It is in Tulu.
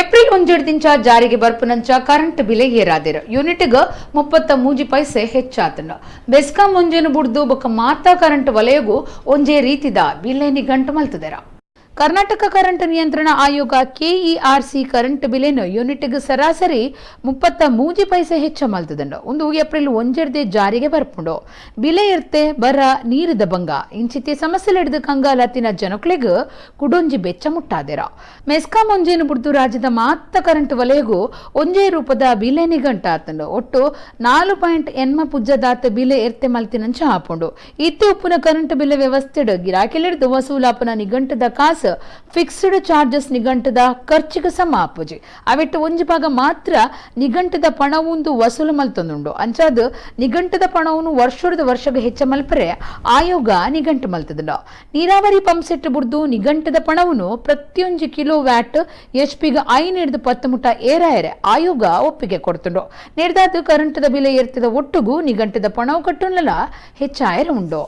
ಏಪ್ರಿಲ್ 1 ಜಾರಿಗೆ ಬರ್ಪುನಂಚ ಕರೆಂಟ್ ಬಿಲೆ ಏರಾದಿರು. ಯೂನಿಟ್ಗ್ 33 ಪೈಸೆ ಹೆಚ್ಚಾತಂಡು. ಬೆಸ್ಕಾಂ ಒಂಜೇನು ಬುಡ್ದು ಬೊಕ್ಕ ಮಾತಾ ಕರೆಂಟ್ ವಲಯಗೂ ಒಂಜೇ ರೀತಿದ ಬಿಲೆ ನಿಘಂಟು ಮಲ್ತದೆರ. ಕರ್ನಾಟಕ ಕರೆಂಟ್ ನಿಯಂತ್ರಣ ಆಯೋಗ ಕೆಇಆರ್ಸಿ ಕರೆಂಟ್ ಬಿಲೆನು ಯೂನಿಟ್ಗ್ ಸರಾಸರಿ 33 ಪೈಸೆ ಹೆಚ್ಚ ಮಲ್ತದಂಡು. ಒಂದು ಏಪ್ರಿಲ್ 1 ಜಾರಿಗೆ ಬರ್ಪುಂಡು. ಬಿಲೆ ಇರ್ತೆ ಬರ ನೀರಿದ ಬಂಗ ಇಂಚಿತೆ ಸಮಸ್ಯೆಲೆಡ್ದು ಕಂಗಾಲತ್ತಿನ ಜನಕ್ಲೆಗ್ ಕುಡೊಂಜಿ ಬೆಚ್ಚ ಮುಟ್ಟಾದೆರ. ಮೆಸ್ಕಾಂ ಒಂಜೇನು ಬುಡ್ದು ರಾಜ್ಯದ ಮಾತ ಕರೆಂಟ್ ವಲಯಗೂ ಒಂಜೇ ರೂಪದ ಬಿಲೆ ನಿಘಂಟಾತಂಡು. ಒಟ್ಟು 4.8 ಪುಜ್ಜದಾತ ಬಿಲೆ ಎರ್ತೆ ಮಲ್ತಿನಂಚ ಆಪುಂಡು. ಇತ್ತೆ ಉಪ್ಪುನ ಕರೆಂಟ್ ಬಿಲೆ ವ್ಯವಸ್ಥೆಡ್ ಗಿರಾಕಿಲೆಡ್ದು ವಸೂಲಾಪನ ನಿಘಂಟದ ಕಾಸು ಫಿಕ್ಸ್ಡ್ ಚಾರ್ಜಸ್ ನಿಘಂಟದ ಖರ್ಚಿಗೆ ಸಮ ಆಪುಜಿ. ಅವೆಟ್ಟು ಒಂಜಿ ಭಾಗ ಮಾತ್ರ ನಿಘಂಟದ ಪಣವೊಂದು ವಸೂಲು ಮಲ್ತೊಂದುಂಡು. ಅಂಚಾದ್ ನಿಘಂಟದ ಪಣವನ್ನು ವರ್ಷದ ವರ್ಷಗೆ ಹೆಚ್ಚ ಮಲ್ಪರೆ ಆಯೋಗ ನಿಘಂಟು ಮಲ್ತದುಂಡು. ನೀರಾವರಿ ಪಂಪ್ ಸೆಟ್ ಬುಡ್ದು ನಿಘಂಟದ ಪಣವನ್ನು ಪ್ರತಿಯೊಂಜಿ ಕಿಲೋ ವ್ಯಾಟ್ ಎಚ್ ಪಿಗೆ 5 10 ಮುಟ ಏರಾಯರೆ ಆಯೋಗ ಒಪ್ಪಿಗೆ ಕೊಡ್ತುಂಡು. ನೇರ್ದಾದ ಕರೆಂಟದ ಬಿಲೆ ಏರ್ತಿದ ಒಟ್ಟುಗು ನಿಘಂಟದ ಪಣವು ಕಟ್ಟುನಲ ಹೆಚ್ಚಾಯರೆ ಉಂಡು.